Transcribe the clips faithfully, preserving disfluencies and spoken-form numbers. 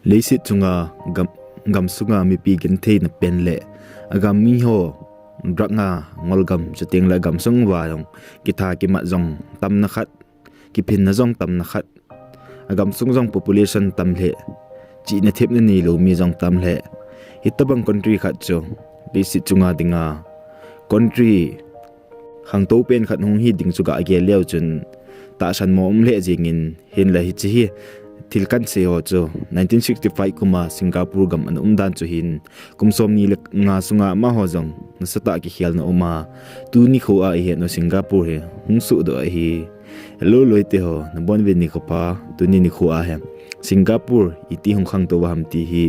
Leiset chunga gam, gam sunga mipi gentheina pen le agam mi ho drug a ngol gam, chuteng le agam sung uva jong kitha kimat jong tamna khat, kiphinna jong tamna khat, agam sung jong population tam le, chihna thepna neilou mi jong tam le, hitobang country khat chu leiset chunga dinga country khangtou pen khat hung hi ding chu gah gel leu chun tahsan mo um le jingin, hinla hiche hi thil kan sei ho chu nineteen sixty-five kum a Singapore gam ana um dan chu hin, kum somni le nga sunga amaho jong nasatah a kikhelna um a, tuni nikho a ihet u Singapore hi hung sohdoh ahi. Hello loite ho, nabonuvin nikho pha. Tuni nikho a hi Singapore iti hung khangtou ham ti hi,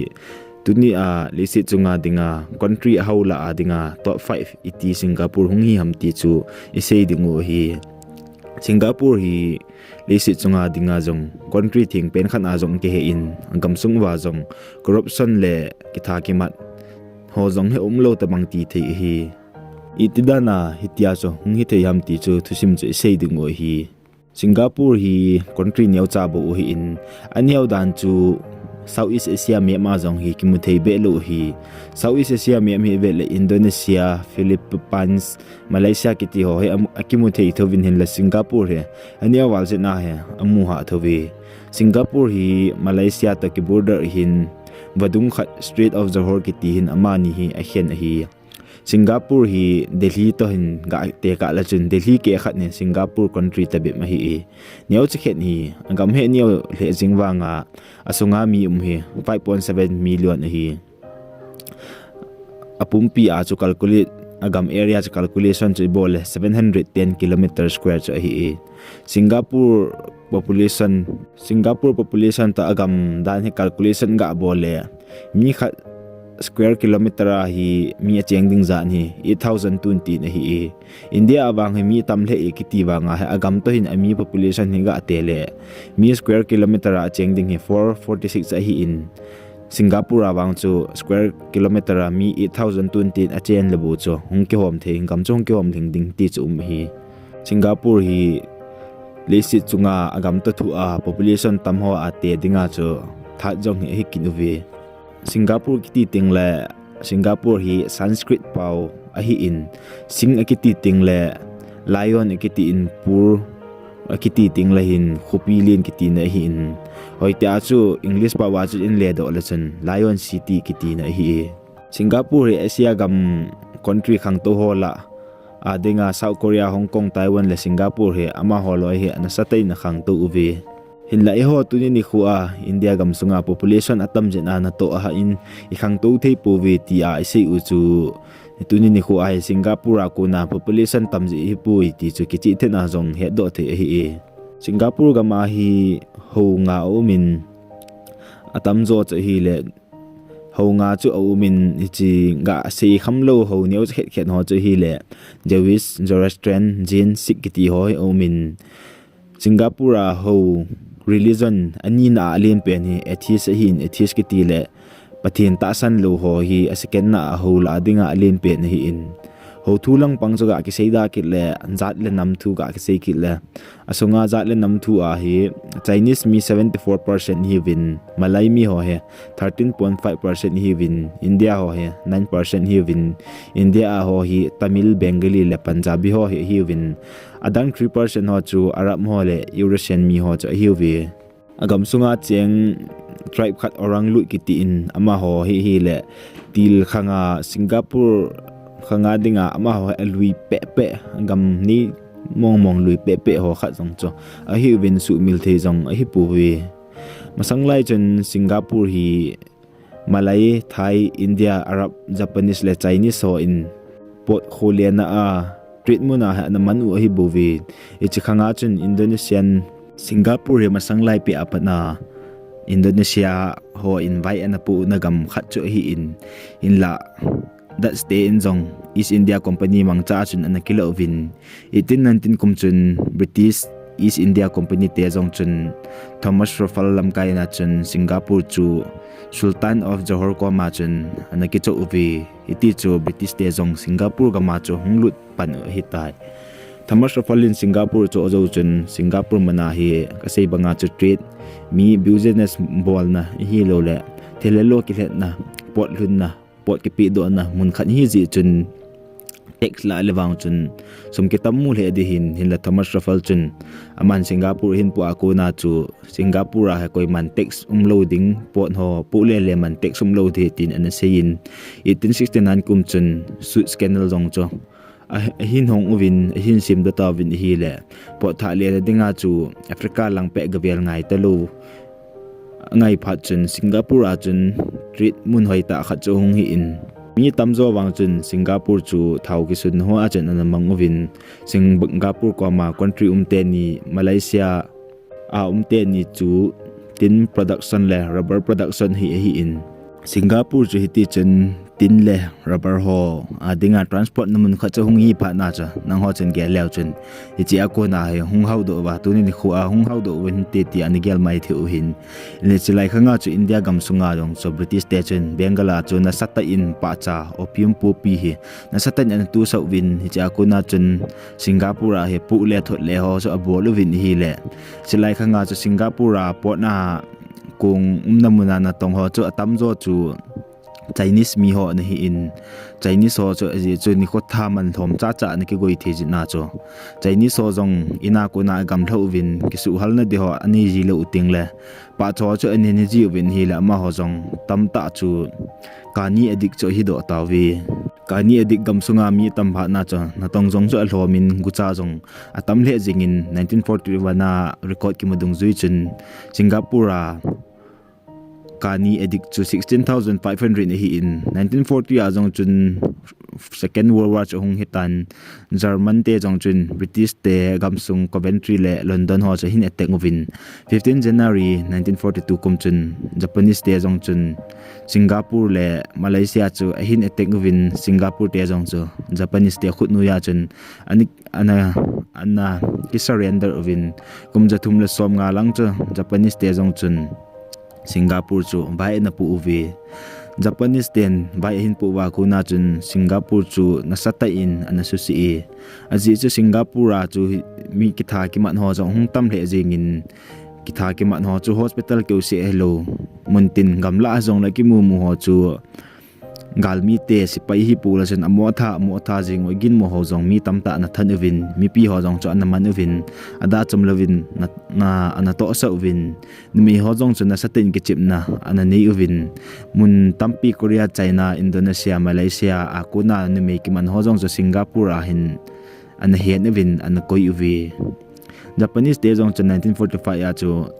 tuni a leiset chunga dinga country ahao lah a dinga top five iti Singapore hung hi ham ti chu isei ding u ahi. Singapore hi leiset chunga dinga jong country theng pen khat a jong kihe in, agam sung uva jong corruption le kitha kimat ho jong hi umlou tabang ti thei ahi. Iti dan a hitia chu hung hi thei ham ti chu thusim chu isei ding u ahi. Singapore hi country neocha bou ahin, aneo dan chu Southeast Asia map a jong hi kimu thei be lou ahi. Southeast Asia map hi ivet le Indonesia, Philippines, Malaysia kiti ho hi amu, akimu thei thouvin, hinla Singapore hi aneo val jeh a hi amu hah thouve. Singapore hi Malaysia toh ki border ahin, vadung khat Strait of Johor kiti hin amani hi akhen ahi. Singapore hi Delhi toh hin gah tekah le chun Delhi keh khat hi Singapore country tabep ahi e. Neocha khat hi, agam hi aneo lheh jing vanga asunga mi um hi five point seven million ahi. Apumpi a chu calculate, agam area chu calculation chu ibol le seven hundred ten kilometer square chu ahi e. Singapore population, Singapore population toh agam dan hi calculation gah bol le, mi khat square kilometer a hi mi acheng ding jat hi eight thousand twenty ahi e. India a vang hi mi tam lheh e kiti vanga hi agam toh hin ami population hi gah te le, mi square kilometer a acheng ding hi four forty-six ahin, Singapore a vang chu square kilometer a mi eight thousand twenty achen le bou chu hung kihom thei, gam chu hung kihom lhing ding ti chu um ahi. Singapore hi leiset chunga agam toh thua population tam ho a te dinga chu that jong hi ahi kit uve. Singapore kiti teng le, Singapore hi Sanskrit pao ahin, sing akiti teng le lion akiti in, pur akiti teng le hin khopi len kitina ahin, hoitia chu English pao a chu in ledoh le chun Lion City kitina ahi e. Singapore hi Asia gam country khangtou ho lah a dinga South Korea, Hong Kong, Taiwan le Singapore hi amaho loi hi anasatah in akhangtou uve. Hinla eiho tuni nikho a India gam sunga population atam jeh a natoh ahah in ikhangtou thei pouve tia isei u chu, tuni nikho a hi Singapore a kona population tam jeh ahipoi ti chu kicheh thet a jong hetdoh thei ahi e. Singapore gam a hi hou nga aumin, atamjo chu ahile hou nga chu aumin, hiche gah sei khamlou hou neocha khat khat ho chu ahile Jewish, Zoroastrian, Jain, Sikh kiti ho hi aumin, Singapore a hou religion anina a alen pen hi atheist ahin, atheist kiti le Pathen tahsan lou ho hi a second na a hou lah a dinga alen pen ahin, hou thu langpang chu gah kisei da kit le, jat le nam thu gah kisei kit le, asunga jat le nam thu a hi Chinese mi seventy four percent ihiuvin, Malay mi ho hi thirteen point five percent ihiuvin, India ho hi nine percent ihiuvin, India a ho hi Tamil, Bengali le Punjabi ho hi ahiuvin, adang three percent ho chu Arab ho le Eurasian mi ho chu ahiuve. Agam sunga cheng tribe khat Orang Lut kiti in, amaho hi ahile til khanga, Singapore khanga dinga amaho hi alui pehpeh, agam nei mongmong lui pehpeh ho khat jong chu ahiuvin, suhmil thei jong ahipouve. Masang lai chun Singapore hi Malay, Thai, India, Arab, Japanese le Chinese ho in pot kholena a trade mun a hi ana man u ahibouve. Hiche khanga chun Indonesian, Singapore hi masang lai peh a pat a Indonesia ho in vai ana poh na gam khat chu ahin, hinla Dutch te in jong East India Company mangcha a chun ana kilah uvin, eighteen nineteen kum chun British East India Company te jong chun Thomas Ruffel lamkai na chun Singapore chu Sultan of Johor koma chun ana kichoh uve. Hiti chu British te jong Singapore gam a chu hung lut pan u ahitai. Thomas Raffles in Singapore chu ajou chun Singapore mana hi kasei banga chu trade, mi business bolna ihilouleh thil le lo kilhenna, pot lhunna, pot kipehdohna mun khat ihi jeh chun tax lah le vang chun sum kitam mu lheh ding ahin, hinlah Thomas Raffles chun aman Singapore ahin poh a kona chu Singapore a hi koiman tax umlou ding, pot ho poh le le man tax umlou ding tin ana seiyin, eighteen sixty-nine kum chun Suez Canal jong chu a, ahin hong uvin, ahin semdoh tauvin ahile, pot thah lena dinga chu Africa lang peh gavel ngai talou angai phat chun Singapore a chun trade mun hoitah khat chu ahung hiin, mi tamjo vang chun Singapore chu thao kisunna hoa chun ana mang uvin, Singapore koma country um teni, Malaysia a um teni chu tin production le rubber production hi ahiin, Singapore chu hiti chun tin le rubber ho a dinga transport na mun khat chu hung hi phat na chu nangho chun gel leu chun, hiche a kona hi hung haodoh uva, tuni nikho a hung haodoh uvin hinte ti ana gel mai thei u ahin. Hiche lai khanga chu India gamsunga jong chu British te chun Bengal a chu nasatah in pahcha opium poppy hi nasatah in ana tosah uvin, hiche a kona chun Singapore a hi poh le thot le ho chu abol uvin ahile, hiche lai khanga chu Singapore a pot na kong umna muna natong ho chu atamjo chu Chinese mi ho ana hiin, Chinese ho chu ajeh chu nikho tha man lhom chacha ana kigoi thei jeh a chu Chinese ho jong ina kona agamlha uvin, kisuhhalna ding ho anei ji lou u tengle pahcha ho chu anei ji uvin ahile, amaho jong tamtah chu kani addict chu ahidoh tauve. Kani addict gamsunga mi atam phat na chu natong jong chu alhomin gucha jong atam lheh jengin, nineteen forty-one a record kimu dungjui chun Singapore a kani addict chu sixteen thousand five hundred ahiin, nineteen forty a jong chun Second World War chu ahung hitan, German te jong chun British te gamsung Coventry le London ho chu ahin attack uvin, fifteen January nineteen forty-two kum chun Japanese te jong chun Singapore le Malaysia chu ahin attack uvin, Singapore te jong chu Japanese te khut noiya chun ani, ana, ana kisurrender uvin, kum jathum le somnga lang chu Japanese te jong chun Singapore chu vai ana poh uve. Japanese ten vai ahin poh uva kona chun Singapore chu nasatah in ana suse e. Ajeh chu Singapore a chu mi kitha kimat ho jong hung tam lheh jengin, kitha kimat ho chu hospital keuseh hilou, muntin gamlah a jongle kimu mu ho chu galmi te sepai hi pola chun amo tha, amo tha jeng u, ginmo ho jong mi tamtah ana that uvin, mipi ho jong chu ana man uvin, ada chom louvin na, na, ana tohsah uvin, numei ho jong chu nasatah in kichepna ana nei uvin, mun tampi Korea, China, Indonesia, Malaysia a kona numei kiman ho jong chu Singapore a hin ana hen uvin, ana koi uve. Japanese te jong chu nineteen forty-five a chu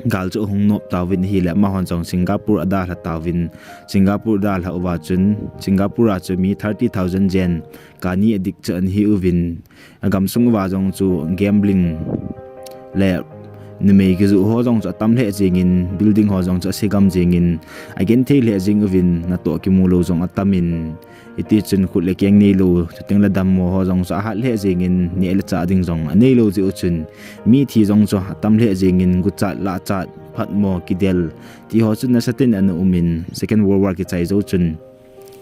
gal chu ahung nop tauvin ahile, amahon jong Singapore adalha tauvin, Singapore adalha uva chun Singapore a chu mi thirty thousand jen kani addict chu ana hi uvin, agamsung uva jong chu gambling le numei kijoh ho jong chu atam lheh jengin, building ho jong chu asegam jengin, agenthei lheh jeng uvin, natoh kimu lou jong atamin, hiti chun khut le keng neilou, chutengle dammo ho jong chu ahat lheh jengin, neh le chah ding jong aneilou jeh u chun, mithi jong chu atam lheh jengin, guchat, lahchat, phatmo, kidel, ti ho chu nasatah in ana umin, Second World War kichai jou chun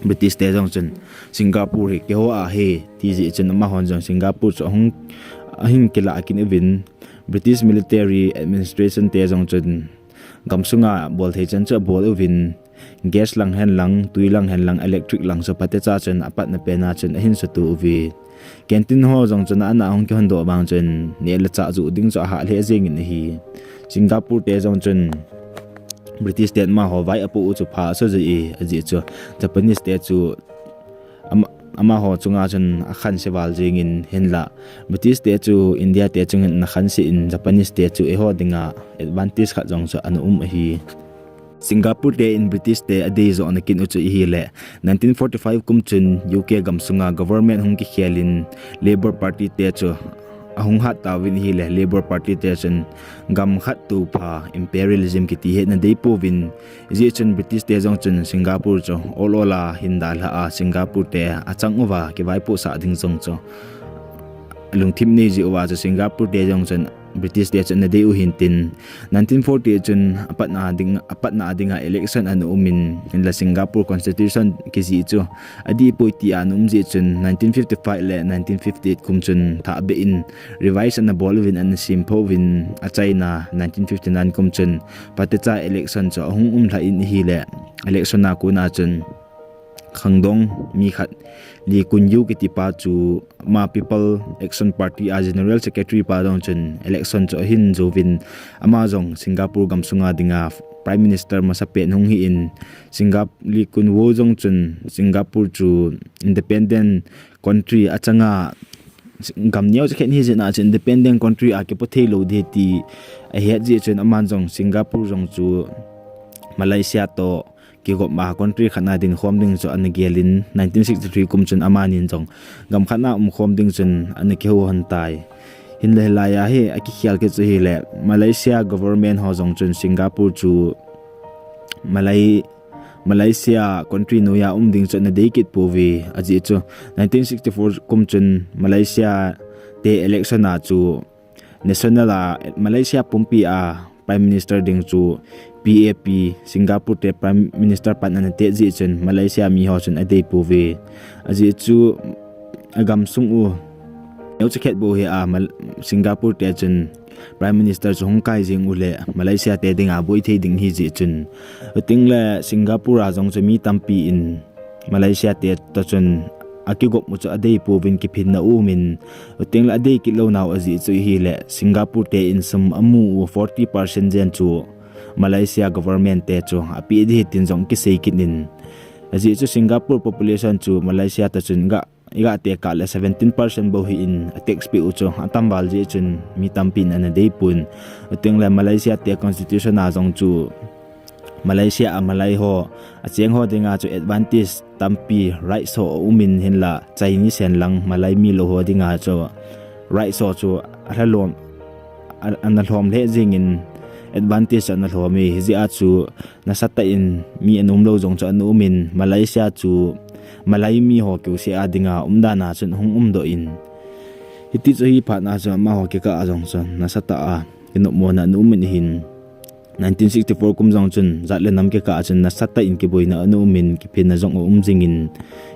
British te jong chun Singapore hi keiho a ahi ti jeh chun amahon jong Singapore chu ahung, ahin kilah kit uvin, British military administration te jong chun gamsunga bol thei chan chu abol uvin, gas lang hen lang, tui lang hen lang, electric lang chu phatecha chun apatna pena chun ahin suto uve. Canteen ho jong chun ana ahung kihondoh vang chun neh le chah joh ding chu ahah lheh jengin ahi. Singapore te jong chun British ten amaho vai apoh u chu pha asa jeh e, ajeh chu Japanese te chu ama, amaho chunga chun akhanse val jengin, hinlah British te chu India te chungin ana khanse in, Japanese te chu eiho dinga advantage khat jong chu ana um ahi. Singapore te in British te adeijohna kin u chu ahile, nineteen forty-five kum chun U K gamsunga government hung kikhel in, Labour Party te chu ahung hat tauvin ahile, Labour Party te chun gam khat toh pha, imperialism kiti hi ana dei pouvin, hijeh chun British te jong chun Singapore chu ol ol a hin dalha a, Singapore te achang uva kivaipohsah ding jong chu lungthim nei jeh uva chu Singapore te jong chun British te chun ana dei u hintin, nineteen forty-eight chun apatna ding, apatna dinga election ana umin, hinla Singapore Constitution kijih chu adih poi tia ana um jeh chun nineteen fifty-five le nineteen fifty-eight kum chun thahbeh in revise ana bol uvin ana sempho uvin achaina nineteen fifty-nine kum chun phatecha election chu ahung umlhah in ahile election a kona chun khangdong mi khat Lee Kuan Yew kitipa chu ama People Action Party a General Secretary pa jong chun election chu ahin jouvin ama jong Singapore gamsunga dinga Prime Minister masapen hung hi in Singap-, Lee Kuan Yew jong chun Singapore chu independent country achanga gam neo chakhen hi jeh a chu independent country a kipo thei lou ding ti ahet jeh chun aman jong Singapore jong chu Malaysia toh kigop a country khat na dinkhom ding chu ana gelin nineteen sixty-three kum chun amanin jong gam khat na umkhom ding chun ana kihou hon tai. Hinla hilai a hi akikhel kit chu hile Malaysia government ho jong chun Singapore chu Malay-, Malaysia country noiya um ding chu ana dei kit pouve ajeh chu nineteen sixty-four kum chun Malaysia te election a chu National a Malaysia pumpi a Prime Minister ding chu P A P Singapore te Prime Minister pan ana te jeh chun Malaysia mi ho chun adei pouve. Ajeh chu agamsung u neo chakhet bou hi a Mal-, Singapore te chun Prime Minister chu hung kai jing u le Malaysia te dinga boi thei ding hi jeh chun. Uting le Singapore a jong chu mi tampi in Malaysia te toh chun akigop u chu adei pouvin kiphinna umin, uting le adei kit lou nau ajeh chu hile Singapore te in sum amu u forty percent jen chu Malaysia government te chu ape ding hi tin jong kisei kit in. Ajeh chu Singapore population chu Malaysia toh chun ga, iga tekah le seventeen percent bou hi in a tax pe u chu atam val jeh chun mi tampi in ana dei pon. Uting le Malaysia te constitution a jong chu Malaysia a Malay ho, acheng ho dinga chu advantage tampi rights ho aumin hinla Chinese hen lang Malay mi lou ho dinga chu rights ho chu alhalom, a, ana lhom lheh jingin advantage ana lhom e, hijeh a chu nasatah in mi anom lou jong chu ana umin Malaysia chu Malay mi ho keuseh a dinga umdan a chun hung umdoh in. Hiti chu hi phat na chu amaho kikah a jong chu nasatah a kinopmona ana umin ahin. Nineteen sixty-four kum jong chun jat le nam kikah a chun nasatah in kiboina ana umin kiphinna jong aum jingin.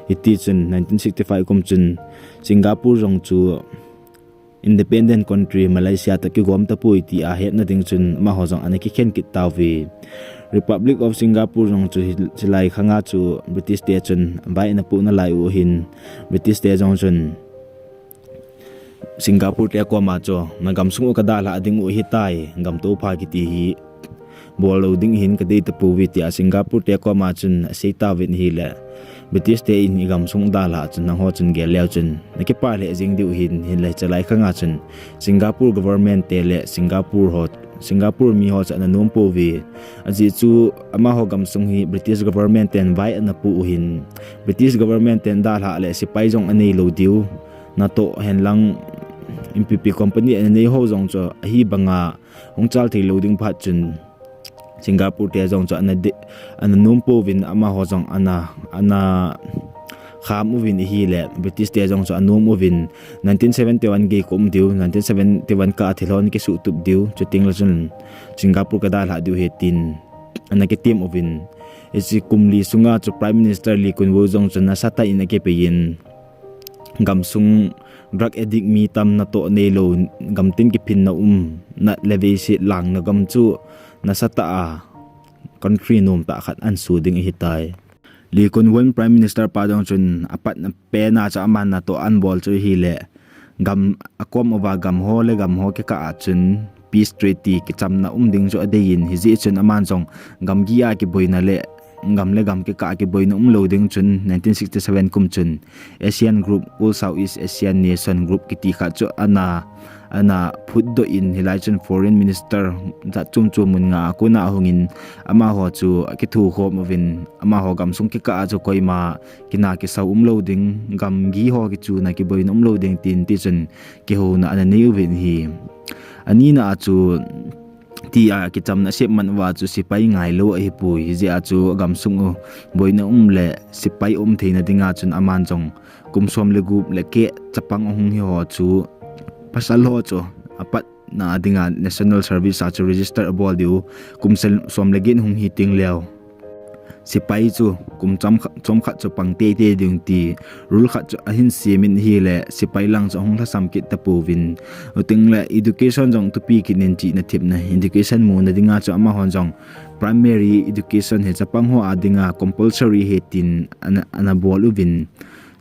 Hiti chun nineteen sixty-five kum chun Singapore jong chu independent country Malaysia toh kigom tapoi tia hetna ding chun amaho jong ana kikhen kit tauve. Republic of Singapore jong chu hi-, hilai khanga chu British te chun vai ana pu nalai u ahin British te jong chun Singapore te koma chu nagamsung u kadalhah ding u ahitai, gamtopha kiti hi bol lou ding hin kadei tapouve tia Singapore te koma chun asei tauvin ahile British te in igamsung dalhah chun nangho chun gel leu chun nakipah lheh jing diu hin, hinle hichelai khanga chun Singapore government te le Singapore ho, Singapore mi ho chu ana nom pouve. Ajeh chu amaho gamsung hi British government ten vai ana pu u hin British government ten dalhah le sepai jong anei lou diu. Natoh hen lang M P P company ana nei ho jong chu ahi banga hung chal thei lou ding phat chun Singapore te jong chu ana de-, ana nom pouvin amaho jong ana, ana kham uvin ahile British te jong chu anom uvin nineteen seventy-one gei ka um diu, nineteen seventy-one kah a thilhon kisuhtup diu, chuting le chun Singapore kadalhah diu ahi tin ana kitem uvin. Hiche kum li sunga chu Prime Minister Lee Kuan Yew jong chu nasatah in akipei in gamsung drug addict mi tam natoh neilou, gamtin kiphinna um, nat le veiset langna gam chu nasatah a country nomtah khat ahin su ding ahitai. Lee Kuan Yew Prime Minister pa jong chun apatna pen a chu aman natoh ahin bol chu ahile gam akom uva gam ho le gam ho kikah a chun peace treaty kichamna um ding chu adei in, hijeh chun aman jong gamgi a kiboina le gam le gam kikah a kiboina um lou ding chun nineteen sixty-seven kum chun ASEAN Group, All Southeast Asian Nation Group kiti khat chu ana, ana phutdoh in, hilai chun foreign minister jat chom chom mun nga a kona ahungin amaho chu akithukhom uvin, amaho gamsung kikah a chu koima kina kisau um lou ding, gamgi ho kichuna kiboina um lou ding tin tichun kihouna ana nei uvin ahi. Anina a chu tia kichamna asep man uva chu sepai ngailou ahipoi, hijeh a chu gamsung u boina um le sepai um theina dinga chun aman jong kum som le gup le keh chapang ahung hi ho chu pasal ho chu apat na dinga national service a chu register abol diu, kum som le get hung hi teng leh sepai chu kum chomkhat chu pang teitei ding ti rule khat chu ahin sem in ahileh sepai lang chu ahung lhasam kit tapouvin. Chuteng leh education jong thupi kit in chihna themna education muna dinga chu amahon jong primary education hi chapang ho a dinga compulsory ahi tin ana, ana bol uvin.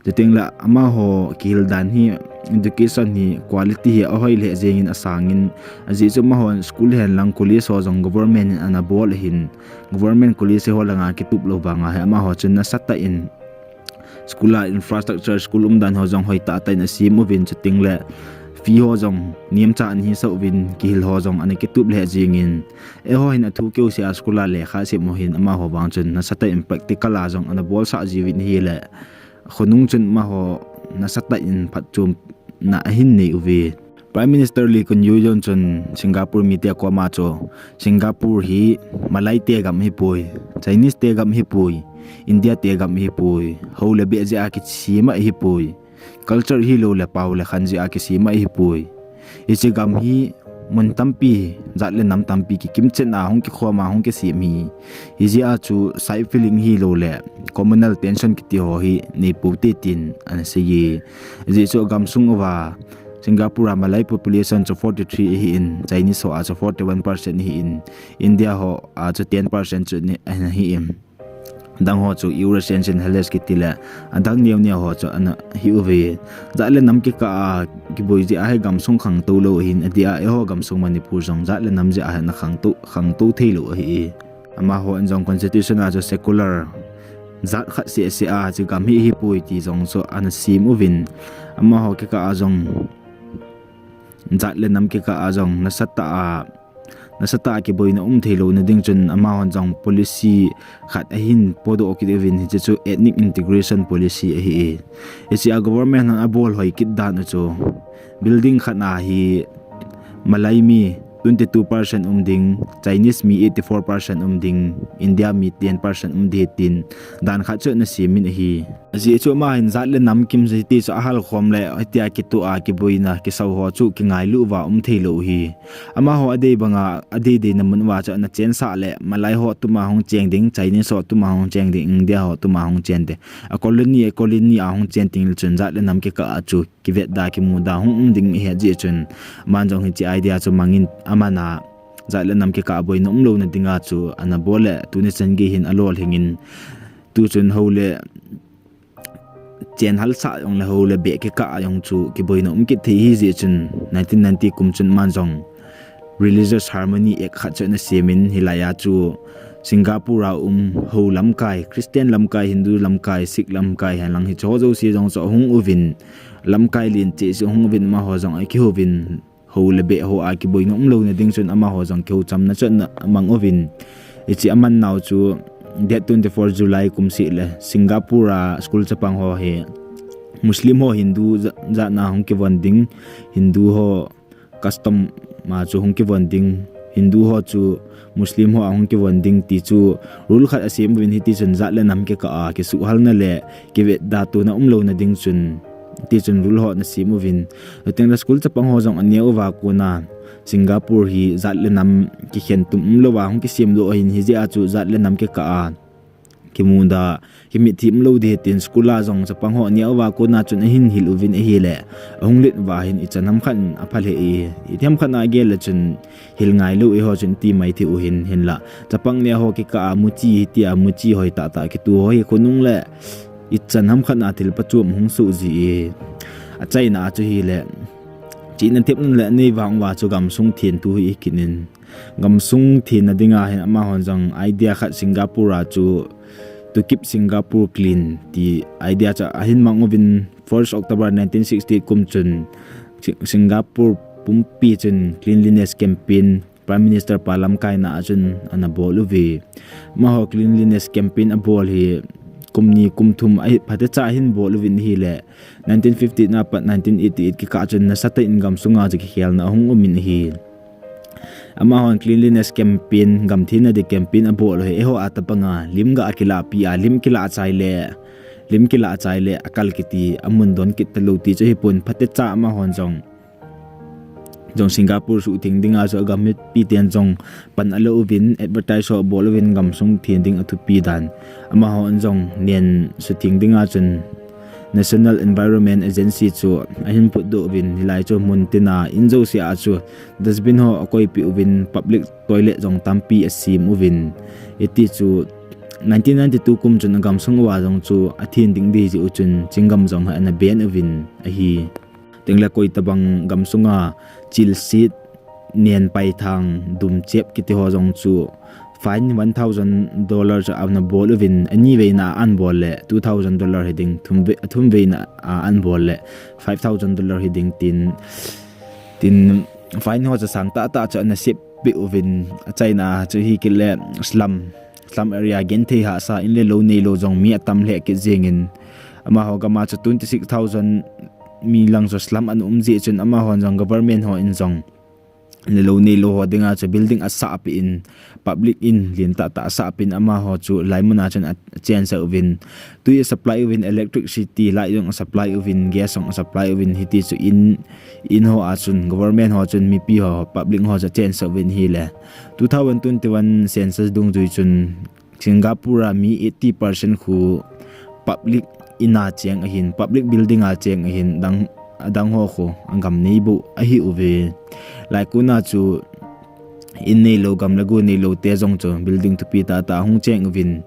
Chuteng leh amaho kihil dan hi education hi quality hi ahoi lheh jengin asangin, ajeh chu amahon school hen lang college ho jong government in ana bol ahin, government college ho langa kitup lou vanga hi amaho chun nasatah in school a infrastructure, school umdan ho jong hoitah tah in asem uvin, chuteng leh fee ho jong nemcha ana hisah uvin, kihil ho jong ana kitup lheh jengin, eiho hin athu keu seh a school a lekha sem u hin amaho vang chun nasatah in practical a jong ana bolsah jiuvin ahileh khonung chun amaho nasatah in phatchomna ahin nei uve. Prime Minister Lee Kuan Yew jong chun Singapore mite akoma chu Singapore hi Malai te gam ahipoi, Chinese te gam ahipoi, India te gam ahipoi, hou le beh jeh a kisem ahipoi, culture hilou le pao le khan jeh a kisem ahipoi. Hiche gam hi mun tampi, jat le nam tampi kikimchetna hung kikhom a hung kisem ahi. Hijeh a chu side feeling hilou le communal tension kiti ho hi nei poute tin ana seiye. Ajeh chu agamsung uva Singapore a Malai population chu forty-three ahin, Chinese ho a chu forty-one percent ahin, India ho a chu ten percent chu ahin, adang ho chu Eurasian Sindhales kiti le adang neo neo ho chu ana hiuve. Jat le nam kikah a kiboi jeh a hi gamsung khangtou lou ahin, adeh a eiho gamsung Manipur jong jat le nam jeh a hi ana khangtou, khangtou theilou ahi. Amahon jong constitution a chu secular, jat khat seh seh a chu gam hi ahipoi ti jong chu ana sem uvin. Amaho kikah a jong jat le nam kikah a jong nasatah a, nasatah a kiboina um theilouna ding chun amahon jong policy khat ahin podoh kit uvin, hiche chu ethnic integration policy ahi. Hiche a government hon abol hoi kit dan u chu building khat a hi Malai mi twenty-two percent um ding, Chinese mi eighty-four percent um ding, India mi ten percent um ding tin dan khat chu ana sem in ahi. Ajeh chu amahin jat le nam kimjeti chu ahalkhom le hitia kitoh a kiboina kisau ho chu kingailu uva um theilou ahi. Amaho adei banga adei deina mun uva chu ana chensah le Malai ho tuma hung cheng ding, Chinese ho tuma hung cheng ding, India ho tuma hung chen ding, a colony, a colony a hung chen teng le chun jat le nam kikah a chu kivetda kimuda hung um ding ahi jeh chun, aman jong hiche idea chu mangin aman a jat le nam kikah a boina umlouna dinga chu ana bol le tuni chan gei hin alolhing in, tuchun hou le chen halsah jong le hou le beh kikah a jong chu kiboina um kit thei ahi jeh chun nineteen ninety kum chun aman jong Religious Harmony Act khat chu ana sem in, hilai a chu Singapore a um hou lamkai, Christian lamkai, Hindu lamkai, Sikh lamkai hen lang hiche ho jouse jong chu ahung uvin, lamkai len cheh chu ahung uvin, amaho jong akihou vin, hou le beh ho a kiboina umlouna ding chun amaho jong kihou chamna chu ana mang uvin. Hiche aman nau chu date twenty-four July kum seh le Singapore a school chapang ho hi Muslim ho Hindu ja-, jat na hung kivon ding, Hindu ho custom ma chu hung kivon ding, Hindu ho chu Muslim ho a hung kivon ding ti chu rule khat asem uvin, hiti chun jat le nam kikah a kisuhhalna le kivetda tona umlouna ding chun, ti chun rule ho ana sem uvin. Chuteng le school chapang ho jong aneo uva kona Singapore hi jat le nam kikhen tum umlouva hung kisem lou ahin, hijeh a chu jat le nam kikah a kimuda, kimitthi umlou ding tin school a jong chapang ho aneo uva kona chun ahin hil uvin ahile, ahung let uva hin ichan hamkhat in apha lheh e, itih hamkhat a gel le chun hil ngailou eiho chun iti mai thei u hin, hinla chapang neo ho kikah a muchi hitia muchi hoi tahtah kitu ho hi khonung le ichan hamkhat a thil pachom hung soh ji e. Achaina a chu hile, chihna themna le anei vang uva chu gamsung thentu hi kit in, gamsung thenna dinga hin amahon jong idea khat Singapore a chu To Keep Singapore Clean ti idea chu ahin mang uvin, first October nineteen sixty-eight kum chun Si-, Singapore pumpi chun cleanliness campaign Prime Minister pa lamkaina a chun ana bol uve. Amaho cleanliness campaign abol hi kum ni kum thum ahi, phatecha ahin bol uvin ahile, nineteen fifty-eight na pat nineteen eighty-eight kikah chun nasatah in gamsunga chu kikhelna ahung umin ahi. Amahon cleanliness campaign, gam thenna ding campaign abol u hi eiho a tobanga lim ga kilahpi a, lim kilah chai le, lim kilah chai le akal kiti, amun don kit talou ti chu hipon, phatecha amahon jong jong Singapore suhtheng dinga chu agam mipi ten jong pan alo uvin, advertise ho abol uvin, gamsung theng ding athupi dan. Amahon jong nen suhtheng dinga chun National Environment Agency chu ahin putdoh uvin, hilai chu mun tina in jousea chu dustbin ho akoipeh uvin, public toilet jong tampi asem uvin. Hiti chu nineteen ninety-two kum chun agamsung uva jong chu athen ding dei jeh u chun Chinggam jong hi ana ban uvin ahi. Tengle koitabang gamsunga chilsit, nen paithang, dumchep kiti ho jong chu fine one thousand dollar chu ana bol uvin, ani veina a abol le two thousand dollar hiding, thum ve, thum veina a abol le five thousand dollar hiding tin, tin fine ho chu sang tahtah chu ana sep peh uvin, achaina chu hi kit le slum, slum area genthei hahsa, in le lou neilou jong mi atam lheh kit jengin, amaho gama chu twenty six thousand mi lang chu slum ana um jeh chun amahon jong government hon jong in le lou neilou ho dinga chu building asahpeh in, public in lentah tah asahpeh in, amaho chu hilai muna chun achengsah uvin, tui asupply uvin, electricity, light jong asupply uvin, gas jong asupply uvin, hiti chu in, in hoa chun government ho chun mipi ho, public ho chu achengsah uvin ahile two thousand twenty-one census dungjui chun Singapore a mi eighty percent khu public in a cheng ahin, public building a cheng ahin, adang, adang ho khu agam neibou ahi uve. Hilai kona chu in neilou, gam le go neilou te jong chu building thupi tahtah ahung cheng uvin,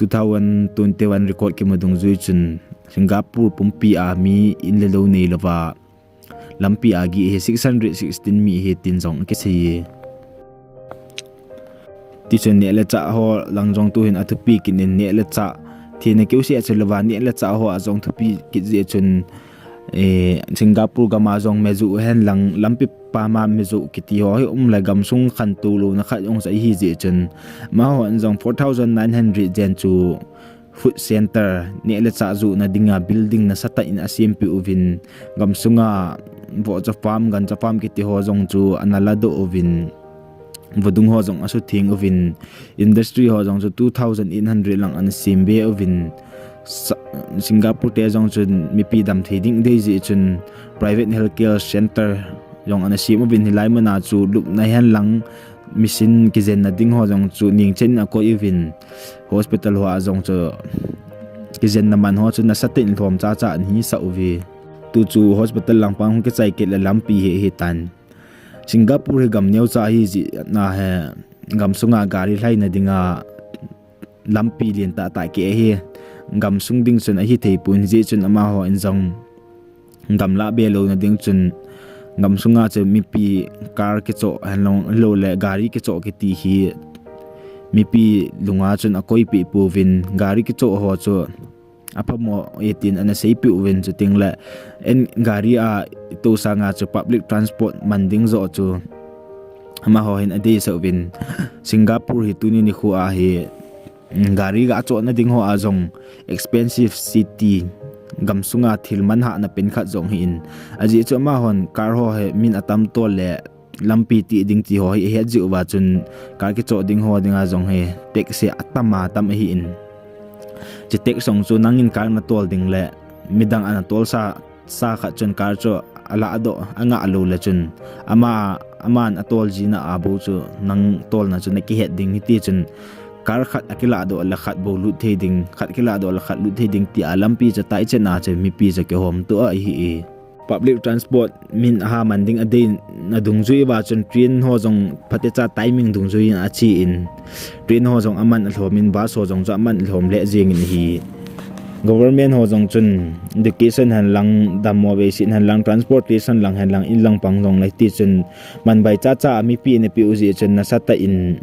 two thousand twenty-one record kimu dungjui chun Singapore pumpi a mi in le lou neilouva lampi a gih hi six hundred sixteen mi ahi tin jong akisei e. Tichun neh le chah ho lang jong tuhin athupi kit in, neh le chah, thina keuseh a chu louva neh le chah hoa jong thupi kit jeh chun, eh, Singapore gama jong mejoh hen lang, lampi pama mejoh kiti ho hi um le, gamsung khantou louna khat jong chu ahi jeh chun, amahon jong four thousand nine hundred jen chu food centre, neh le chah johna dinga building nasatah in asempeh uvin, gamsunga vohcha farm, gancha farm kiti ho jong chu ana ladoh uvin, vadung ho jong asutheng uvin, industry ho jong chu two thousand eight hundred lang ana sem be uvin, Sa-, Singapore te jong chun mipi damthei ding dei jeh chun private healthcare centre jong ana sem uvin, hilai muna chu lupna hen lang, machine kijenna ding ho jong chu ningchen in akoi uvin, hospital hoa jong chu kijenna man ho chu nasatah in lhom chacha ana hisah uve. Tu chu hospital langpang hung kichai kit le lampi hi ahitan. Singapore hi gam neocha ahi jeh a hi, gamsunga gari lhaina dinga lampi lentah tah keh ahi, gamsung ding chun ahithei pon, hijeh chun amahon jong gamlah be louna ding chun, gamsunga chu mipi car kichoh henlang, lou le gari kichoh kiti hi mipi lunga chun akoipeh pouvin, gari kichoh ho chu aphamo e tin ana seipeh uvin, chuteng le in gari a tou sanga chu public transport man ding joh chu amaho hin adeisah uvin, Singapore hi tuni nikho a hi gari ga chohna ding hoa jong expensive city, gamsunga thil manhahna pen khat jong ahin, ajeh chu amahon car ho hi min atam tol le lampi tih ding ti ho hi ahet jeh uva chun car kichoh ding ho dinga jong hi tax hi atama tam ahin, hiche tax jong chu nangin car natol ding le midang ana tolsa sa khat chun car chu alahdoh angah lou le chun, ama, aman atol jina a bou chu nang tolna chu nakihet ding, hitichun car khat akilahdoh le khat bou lut thei ding, khat kilahdoh le khat lut thei ding tia lampi chu taichetna chu mipi chu kihomto ahi e. Public transport min aha man ding adeina dungjui uva chun train ho jong phatecha timing dungjui in achen, train ho jong aman alhom in, bus ho jong chu aman alhom lheh jengin ahi. Government ho jong chun education henlang, dammo veiset henlang, transportation lang henlang, in lang pang jong le hitichun manbai chacha a mipi in apeh u jeh chun nasatah in,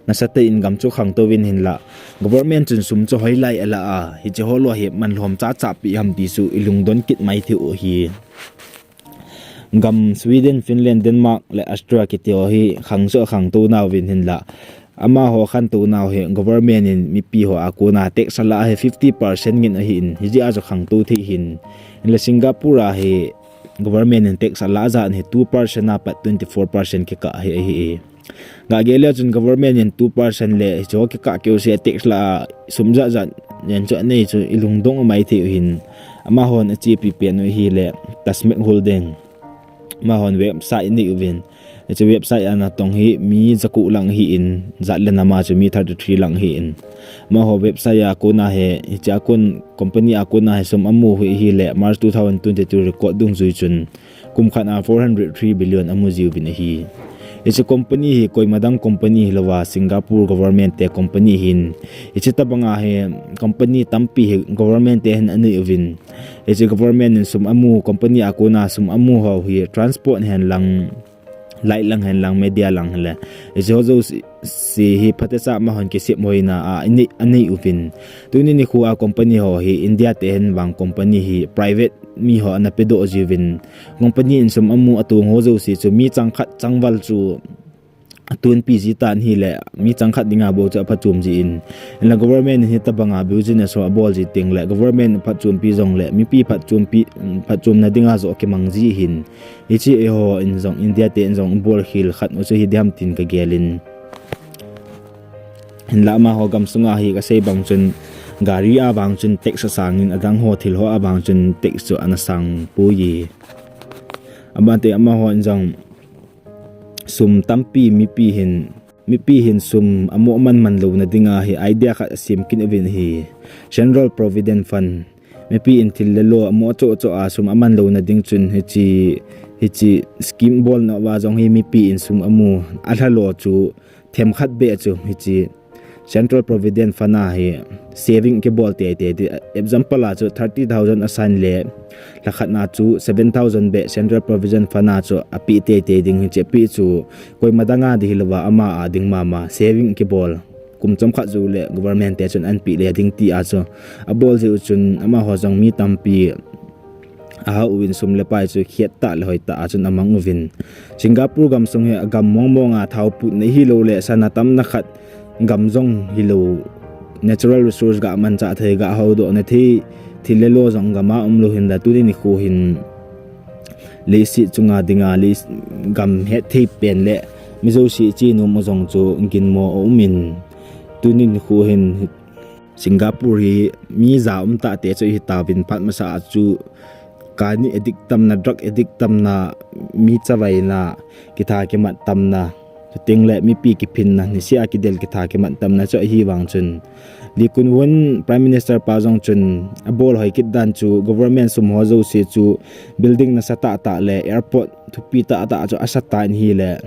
nasatah in gam chu khangtouvin, hinla government chun sum chu hoilai alah a, hiche ho lou hi manlhom chacha peh ham ti chu ilungdon kit maithei u ahi. Gam Sweden, Finland, Denmark le Austria kiti ho hi khang chu akhangtou nauvin, hinla amaho khantou nau hi government in mipi ho a kona tax alah hi fifty percent ngin ahin, hijeh a chu khangtou thei ahin. Hinla Singapore a hi government in tax alah jat hi two percent apat twenty four percent kikah hi ahi e. Gah gel leu chun government in two percent le hiche ho kikah keuseh a tax lah a sum jat jat jen chu anei chu ilungdong u maithei u ahin, amahon achepi pen u ahile Taj Mahal ding, amahon website anei uvin. Hiche website a natong hi mi jaku lang ahin, jat le nam a chu mi thirty three lang ahin. Amaho website a kona hi, hiche a kon company a kona hi sum amu hi ahile March two thousand twenty-two record dungjui chun kum khat a four hundred three billion amu jiuvin ahi. Hiche company hi koima dang company hilouva Singapore government te company ahin. Hiche tabanga hi company tampi hi government te hin anei uvin. Hiche government in sum amu, company a kona sum amu ho hi transport hen lang, light lang hen lang, media lang hen le, hiche ho jouse hi phatecha amahon kisem hoina a anei, anei uvin. Tuni nikho a company ho hi India te hin vang company hi private mi ho ana pedoh jiuvin. Company in sum amu atong ho jouse chu mi chang khat chang val chu atunpi ji tan ahile, mi chang khat dinga bou chu aphachom jin. Hinla government in hitabanga business ho abol ji teng le, government phatchompi jongle, mipi phatchompi, phatchomna dinga joh kimang ji ahin. Hiche eiho in jong, India te in jong bol khel khat u chu hi diham tin kagel in. Hinla amaho gamsunga hi kasei bang chun, gari a vang chun tax asang in, adang ho thil ho a vang chun tax chu ana sang poi. Abante amaho in jong, sum tampi mipi hin, mipi hin sum amu aman man louna dinga hi idea khat asem kit uvin ahi. Central Provident Fund. Mipi in thil le lo amu achoh choh a sum aman louna ding chun hiche, hiche scheme bolna uva jong hi mipi in sum amu alha lo chu themkhat beh chu hiche Central Provident Fund a hi saving kibol teitei ti, example a chu thirty thousand asan le, lhakhat na chu seven thousand beh Central Provident Fund a chu apeh teitei ding hiche apeh chu koima dang a ding hilouva ama a ding mama saving kibol. Kum chomkhat jou le government te chun anpeh le ding ti a chu abol jeh u chun amaho jong mi tampi ahao uvin sum le pai chu khet tah le hoi tah a chun amang uvin. Singapore gamsung hi agam mong mong a thao putna hilou le sana tamna khat gam jong hilou natural resource ga manchah thei ga houdohna thei thil le lo jong gam a umlou hinla tuni nikho hin leiset chunga dinga lei gam hetthei pen le mi jouse chenom u jong chu ginmo aumin tuni nikho hin Singapore hi mi ja um tah te chu hitauvin phat masa a chu kani addict tamna, drug addict tamna, mi chavaina, kitha kimat tamna, chuteng le mipi kiphinna, nisea kidel kitha kimat tamna chu ahivang chun Lee Kun Yew Prime Minister pa jong chun abol hoi kit dan chu government sum ho jouse chu building nasa tah tah le airport thupi tah tah chu asa tan ahile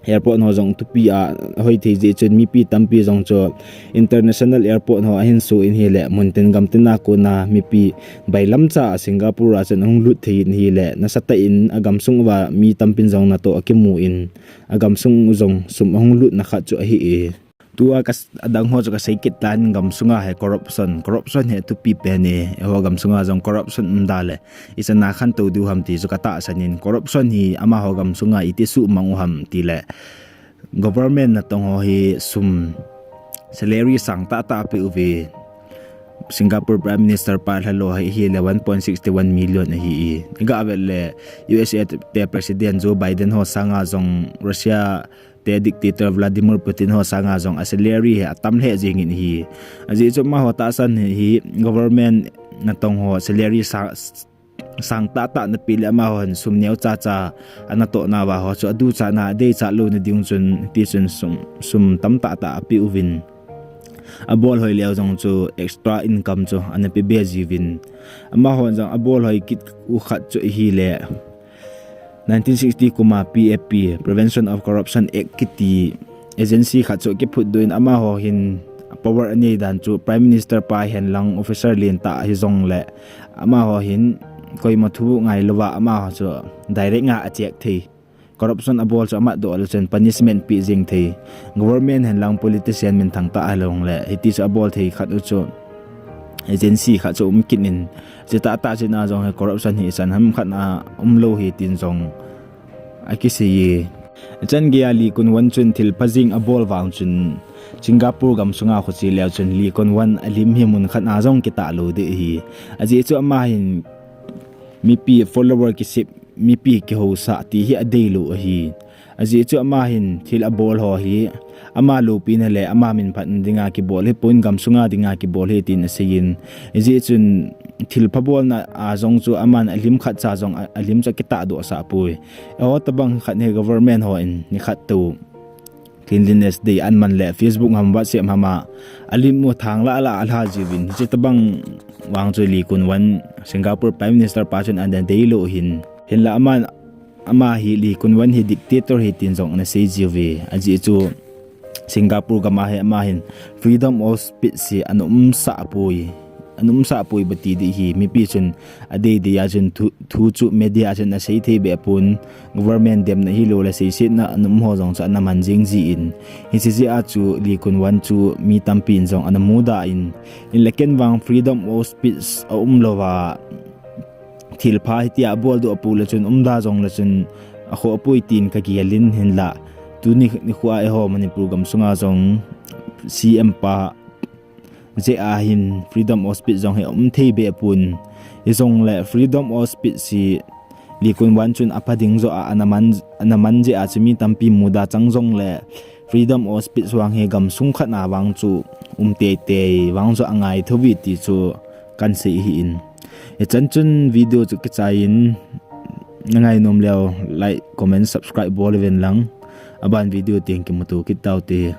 airport ho jong thupi a hoi thei jeh chun mipi tampi jong chu international airport ho ahin suh in ahile muntin gamtin a kona mipi bailamcha a Singapore a chun ahung lut thei in ahile nasatah in agamsung uva mi tampin jong natoh akimu in agamsung u jong sum ahung lutna khat chu ahi e. Tua adang ho chu kasei kit tan gamsunga hi corruption, corruption hi athupi pen e, eiho gamsunga jong corruption um da le ichan a khantou diu ham ti chu katahsan in corruption hi amaho gamsunga iti suhmang u ham tile government natong ho hi sum salary sang tahtah apeh uve. Singapore Prime Minister pa lhalo hi ahile one point six one million ahi e. Iga vet le U S A te President Joe Biden ho sanga jong Russia te dictator Vladimir Putin ho sanga jong a salary hi atam lheh jengin ahi. Ajeh chu amaho tahsan hi government natong ho salary sang tahtah napeh le amaho hin sum neocha cha anatoh nauva ho chu aduchatna adeichat louna ding chun tichun sum, sum tam tahtah apeh uvin abol hoi leu jong chu extra income chu ana pe be jiuvin amaho jong abol hoi kit u khat chu ahile nineteen sixty kum a P F P, Prevention of Corruption Act kiti agency khat chu akiphutdoh in amaho hin power anei dan chu Prime Minister pa hen lang officer lentah hijongle amaho hin koima thu ngailouva amaho chu direct nga acheck thei. Corruption abol chu amatdoh le chun punishment peh jeng thei. Government hen lang politician minthang tah hijongle hiti chu abol thei khat u chu agency khat chu um kit in chutahtah chun a jong hi corruption hi ichan ham khat a umlou hi tin jong akisei e. Ichan geiya Lee Kun Yew chun thil phajing abol vang chun Singapore gamsunga khoche leu chun Lee Kun Yew alim hi mun khat a jong kitah lou ding ahi. Ajeh chu ama hin mipi follower kisep, mipi kihousah ti hi adeilou ahi. Ajeh chu ama hin thil abol ho hi ama loupina le ama minphatna dinga kibol hi pon, gamsunga dinga kibol hi tin aseiyin. Ajeh chun thil phabolna a jong chu aman alim khat cha jong a, alim chu akitahdoh sah poi. Eiho tobang khat hi government hon nikhat tou cleanliness day aman le Facebook ham WhatsApp hama alim u thang lah lah alha jiuvin. Hiche tobang vang chu Lee Kun Wan, Singapore Prime Minister pa chun ana deilou hin. Hinla aman ama hi Lee Kun Wan hi dictator hi tin jong ana sei jiuve. Ajeh chu Singapore gam a hi ama hin freedom of speech hi ana umsah poi. Ana umsah poi ba ti ding hi, mipi chun adei dei a chun thu, thu chu media a chun asei thei beh pon, government demna hilou le seisetna ana um ho jong chu ana man jing jin. Hiche jeh a chu Lee Kun Wan chu mi tampin jong ana mudah in, hinla ken vang freedom of speech aumlou va thilpha hitia aboldoh pou le chun umda jong le chun akhoh poi tin kagel in. Hinla tuni nikho a eiho Manipur gamsunga jong C M pa jeh a hin freedom of speech jong hi aum thei beh pon. Hijongle freedom of speech hi Lee Kun Wan chun apha ding joh a ana man, ana man jeh a chu mi tampi mudah chang jongle freedom of speech vang hi gamsung khat na vang chu um teitei vang joh angai thouve ti chu kan sei ahin. Hichan chun video chu kichai in, nangainom leu like, comment, subscribe bol uvin lang. Aban video teng kimuto kit taute.